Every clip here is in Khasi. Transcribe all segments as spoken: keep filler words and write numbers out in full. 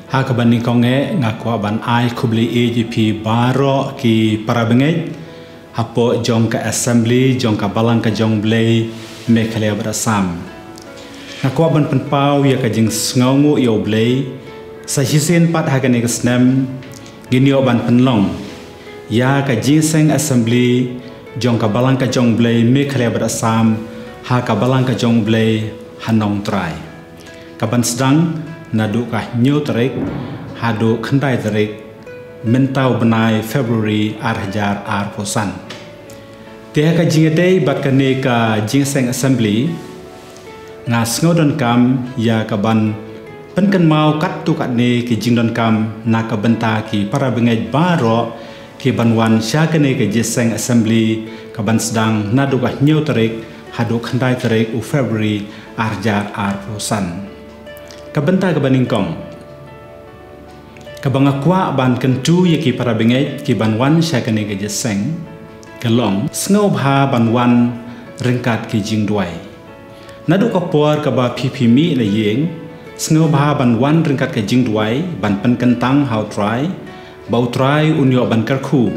Ha kaba nyngkong eh nga kwah ban ai khublei ïa phi baroh ki para bangeit hapoh jong ka assembly jong ka Balang ka jong U Blei Meghalaya bad Assam. Nga kwah ban pynpaw ïa ka jingsngewnguh ïa U Blei, sa shisien pat ha kane ka snem ngin ïoh ban pynlong ïa ka jingïaseng assembly jong ka Balang ka jong U Blei Meghalaya bad Assam ha ka Balang ka jong U Blei ha Nongtrai. Ka ban sdang naduh ka hynñiew tarik haduh khyndai tarik mynta u bnai February ar hajar arphew san. Te ha ka jingïadei bad kane ka jingïaseng assembly, nga sngew donkam ïa ka ban pynkynmaw katto katne ki jingdonkam na ka bynta ki para bangeit baroh ki ban wan sha kane ka jingïaseng assembly ka ban sdang naduh ka hynñiew tarik haduh khyndai tarik u February ar hajar arphew san. Ka bynta ka ba nyngkong kaba nga kwah ban kyntu ïa ki para bangeit ki ban wan sha kane ka jingïaseng ka long, sngewbha ban wan ryngkat ki jingduwai. Naduh ka por kaba phi phi mih na ïing, sngewbha ban wan ryngkat ka jingduwai ban pynkyntang ha U Trai ba U Trai un ïoh ban kyrkhu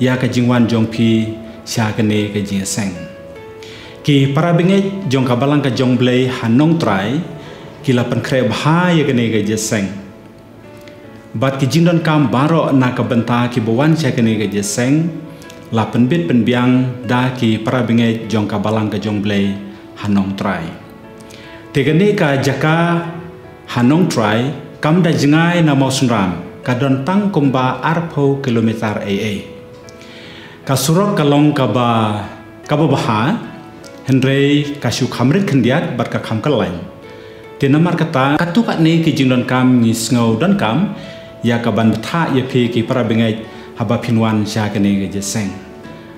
ïa ka jingwan jong phi sha kane ka jingïaseng. Ki para bangeit jong ka Balang ka jong U Blei ha Nongtrai ki la pynkhreh bha ïa kane ka jingïaseng. Bad ki jingdonkam baroh na ka bynta ki ba wan sha kane ka jingïaseng la pynbit pynbiang da ki para bangeit jong ka Balang ka jong U Blei ha Nongtrai. Te kane ka jaka ha Nongtrai kam da jngai na Mawsynram, ka don tang kumba arphew kilometer ei ei. Ka surok ka long kaba, kaba bha, hynrei ka shu kham rit khyndiat bad ka kham kyllain. Te namar kata, katto katne ki jingdonkam ngi sngew donkam ïa ka ban bthah ïa phi ki para bangeit haba phin wan sha kane ka jingïaseng.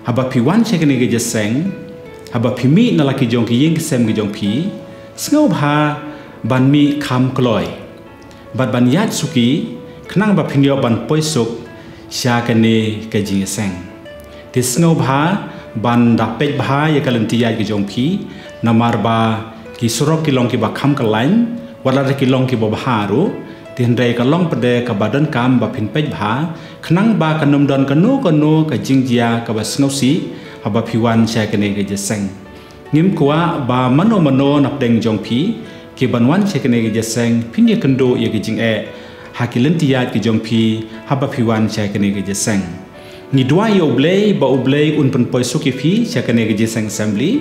Haba phi wan sha kane ka jingïaseng, haba phi mih na la ki jong ki ïing ki sem ki jong phi, sngewbha ban mih kham kloi bad ban ïaid suki, khnang ba phin ïoh ban poi suk sha kane ka jingïaseng. Te sngewbha ban da peit bha ïa ka lynti ïaid ka jong phi, namar ba ki surok ki long kiba kham kyllain, wat la da ki long kiba bha ruh, te hynrei ka long pat de kaba donkam ba phin peit bha, khnang ba kan ym don kano kano ka jingjia kaba sngewsih haba phi wan sha kane ka jingïaseng. Ngim kwah ba mano mano napdeng jong phi ki ban wan sha kane ka jingïaseng phin ïakynduh ïa ka jingeh ha ki lynti ïaid ka jong phi haba phi wan sha kane ka jingïaseng. Ngi duwai ïa U Blei ba U Blei un pynpoi suk ïa phi sha kane ka jingïaseng assembly.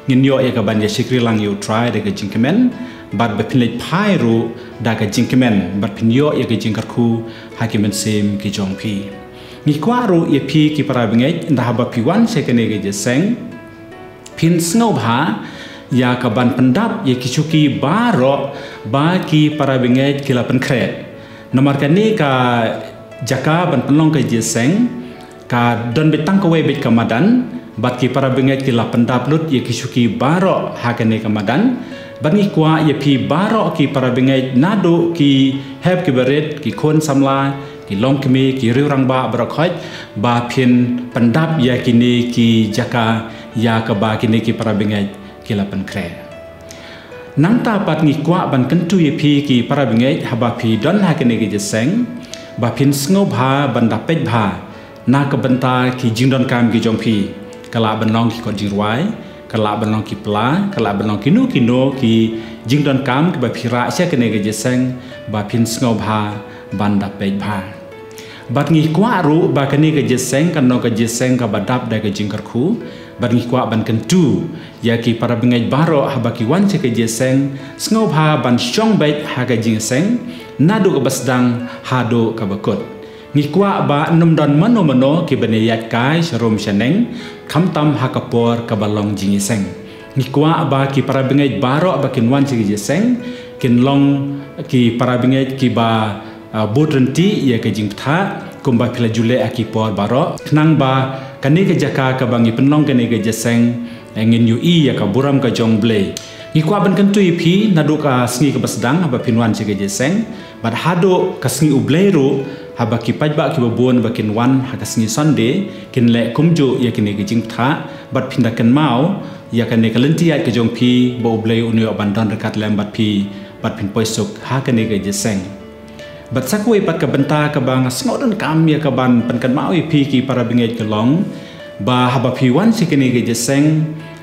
Ngin ïoh ïa ka ban ïa shakri lang ïa U Trai da ka jingkmen bad ba phin leit phai ruh da ka jingkmen bad phin ïoh ïa ka jingkyrkhu ha ki mynsiem ki jong phi. Ngi kwah ruh ïa phi ki para bangeit, ynda haba phi wan sha kane ka jingïaseng, phin sngewbha ïa ka ban pyndap ïa ki shuki baroh ba ki para bangeit ki la pynkhreh. Namar kane ka jaka ban pynlong ka jingïaseng ka don beit tang kawei beit ka madan, bad ki para bangeit ki la pyndap lut ïa ki shuki baroh ha kane ka madan. Bad ngi kwah ïa phi baroh ki para bangeit, naduh ki hep ki barit, ki khun samla, ki longkmie, ki riew rangbah baroh khoit, ba phin pyndap ïa kine ki jaka ïa kaba kine ki para bangeit ki la pynkhreh. Nangta pat ngi kwah ban kyntu ïa phi ki para bangeit, haba phi don ha kane ka jingïaseng, ba phin sngewbha ban da peit bha na ka bynta ki jingdonkam ki jong phi. Ka lah ban long ki kot jingrwai, ka lah ban long ki pla, ka lah ban long kino kino ki jingdonkam kiba phi rah sha kane ka jingïaseng, ba phin sngewbha ban da peit bha. Bad ngi kwah ruh ba kane ka jingïaseng kan long ka jingïaseng kaba dap da ka jingkyrkhu. Bad ngi kwah ban kyntu ïa ki para bangeit baroh, haba ki wan sha ka jingïaseng, sngewbha ban shong beit ha ka jingïaseng naduh kaba sdang haduh kaba kut. Ngi kwah ba ym don mano mano ki ban ïaid kai sharum shaneng, khamtam ha ka por kaba long jingïaseng. Ngi kwah ba ki para bangeit baroh ba kin wan sha ka jingïaseng kin long ki para bangeit kiba, ah, bud ryntih ïa ka jingbthah kumba phi la ju leh ha ki por baroh, khnang ba kane ka jaka kaba ngi pynlong kane ka jingïaseng, eh, ngin ïohi ïa ka burom ka jong U Blei. Ngi kwah ban kyntu ïa phi, naduh ka sngi kaba sdang haba phin wan sha ka jingïaseng bad haduh ka sngi U Blei ruh, haba ki paidbah kiba bun ba kin wan ha ka sngi Sunday, kin leh kumjuh ïa kane ka jingbthah, bad phin da kynmaw ïa kane ka lynti ïaid ka jong phi, ba U Blei un ïoh ban don ryngkat lem bad phi, bad phin poi suk ha kane ka jingïaseng. Bad sa kawei pat ka bynta kaba nga sngewdonkam ïa kaban pynkynmaw ïa phi ki para bangeit ka long ba haba phi wan sha kane ka jingïaseng,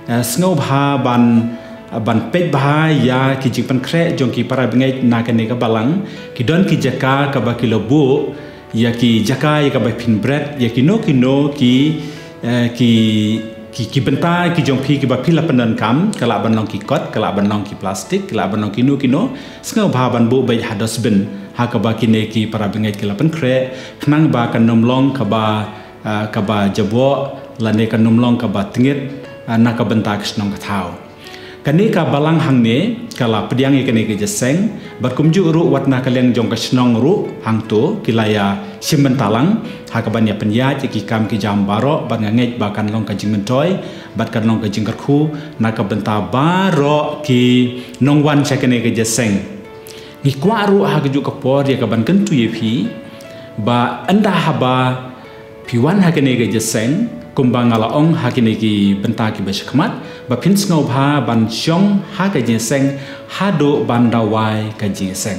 eh, sngewbha ban, ban peit bha ïa ki jingpynkhreh jong ki para bangeit na kane ka balang. Ki don ki jaka kaba ki la buh ïa ki jaka ïa kaba phin bret ïa kino kino ki, eh, ki, ki, ki bynta ki jong phi kiba phi la pyndonkam, ka lah ban long ki kot, ka lah ban long ki plastik, ka lah ban long kino kino. Sngewbha ban buh beit ha dustbin ha kaba kine ki para bangeit ki la pynkhreh, khnang ba kan ym long kaba, ah, kaba jaboh lane kan ym long kaba tngit, ah, na ka bynta ka shnong ka thaw. Kane ka balang hangne ka la pdiang ïa kane ka jingïaseng, bad kumjuh ruh wat na ka liang jong ka shnong ruh hangto ki la ïa shim bynta lang ha kaban ïa pynïaid ïa ki kam ki jam baroh, bad nga ngeit ba kan long ka jingmyntoi bad kan long ka jingkyrkhu na ka bynta baroh ki nongwan sha kane ka jingïaseng. Ngi kwah ruh ha kajuh ka por ïa kaban kyntu ïa phi ba ynda haba phi wan ha kane ka jingïaseng, kumba nga la ong ha kine ki bynta kiba shakhmat, ba phin sngewbha ban shong ha ka jingïaseng haduh ban da wai ka jingïaseng.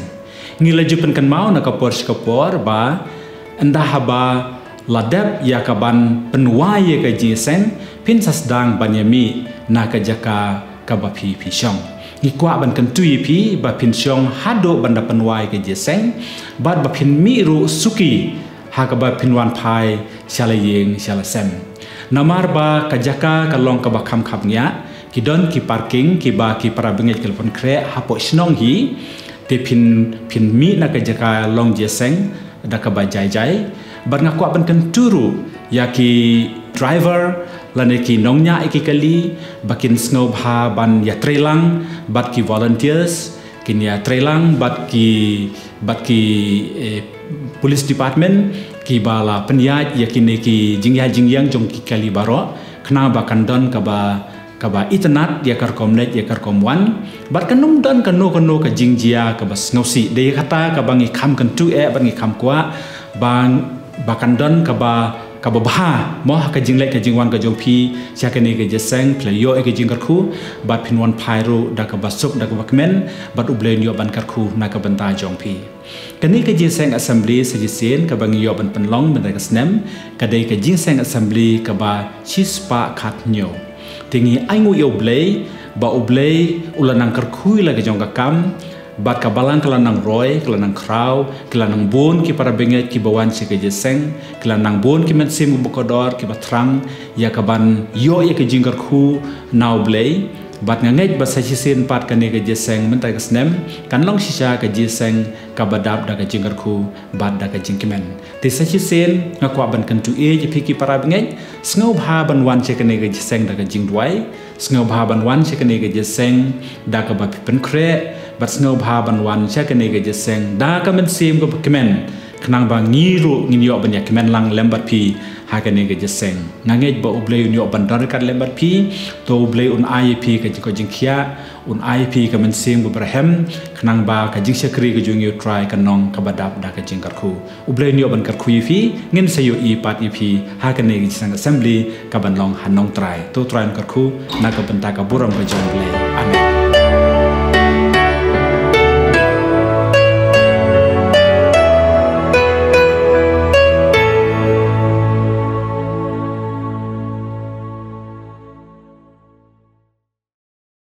Ngi la ju pynkynmaw na ka por sha ka por ba ynda haba la dep ïa kaban pynwai ïa ka jingïaseng, phin sa sdang ban ïa mih na ka jaka kaba phi phi shong. Ngi kwah ban kyntu ïa phi ba phin shong haduh ban da pynwai ka jingïaseng, bad ba phin mih ruh suki ha kaba phin wan phai sha la ïing sha la sem. Namar ba ka jaka ka long kaba kham kham ngiah, ki don ki parking kiba ki para bangeit ki la pynkhreh hapoh shnong hi, te phin, phin mih na ka jaka long jingïaseng da kaba jai jai. Bad nga kwah ban kyntu ruh ïa ki driver lane ki nongñiah ïa ki kali ba kin sngewbha ban ïatreilang bad ki volunteers, kin ïatreilang bad ki, bad ki, eh, police department kiba la pynïaid ïa kine ki jingïaid jingïeng jong ki kali baroh, khnang ba kan don kaba, kaba itynnad ïa ka rukom leit ïa ka rukom wan, bad kan ym don kano kano ka jingjia kaba sngewsih. Dei kata kaba ngi kham kyntu eh bad ngi kham kwah ba, ba kan don kaba, kaba bha mo ha ka jingleit ka jingwan ka jong phi sha kane ka jingïaseng, phi la ïoh ïa ka jingkyrkhu, bad phin wan phai ruh da kaba suk da kaba kmen, bad U Blei un ïoh ban kyrkhu na ka bynta jong phi. Kane ka jingïaseng assembly sa shisien kaba ngi ïoh ban pynlong mynta ka snem, ka dei ka jingïaseng assembly kaba shispah khathynñiew. Te ngi ainguh ïa U Blei ba U Blei u la nang kyrkhu ïa la ka jong ka kam, bad ka balang ka la nang roi, ka la nang khraw, ki la nang bun ki para bangeit kiba wan sha ka jingïaseng, ki la nang bun ki mynsiem kiba kordor kiba thrang ïa kaban ïoh ïa ka jingkyrkhu na U Blei. Bad nga ngeit ba sa shisien pat kane ka jingïaseng mynta ka snem kan long shisha ka jingïaseng kaba dap da ka jingkyrkhu bad da ka jingkmen. Te sa shisien nga kwah ban kyntu ïa phi ki para bangeit, sngewbha ban wan sha kane ka jingïaseng da ka jingduwai, sngewbha ban wan sha kane ka jingïaseng da kaba phi pynkhreh, bad sngewbha ban wan sha kane ka jingïaseng da ka mynsiem kaba kmen, khnang ba ngi ruh ngin ïoh ban ïa kmen lang lem bad phi ha kane ka jingïaseng. Nga ngeit ba U Blei un ïoh ban don ryngkat lem bad phi, to U Blei un ai ïa phi ka jing, ka jingkhiah, un ai ïa phi ka mynsiem kaba rhem, khnang ba ka jingshakri ka jong ngi ïa U Trai kan long kaba dap da ka jingkyrkhu. U Blei un ïoh ban kyrkhu ïa phi, ngin sa ïohi pat ïa phi ha kane ka jingïaseng assembly kaban long ha Nongtrai. To U Trai un kyrkhu na ka bynta ka burom ka jong U Blei. Amen.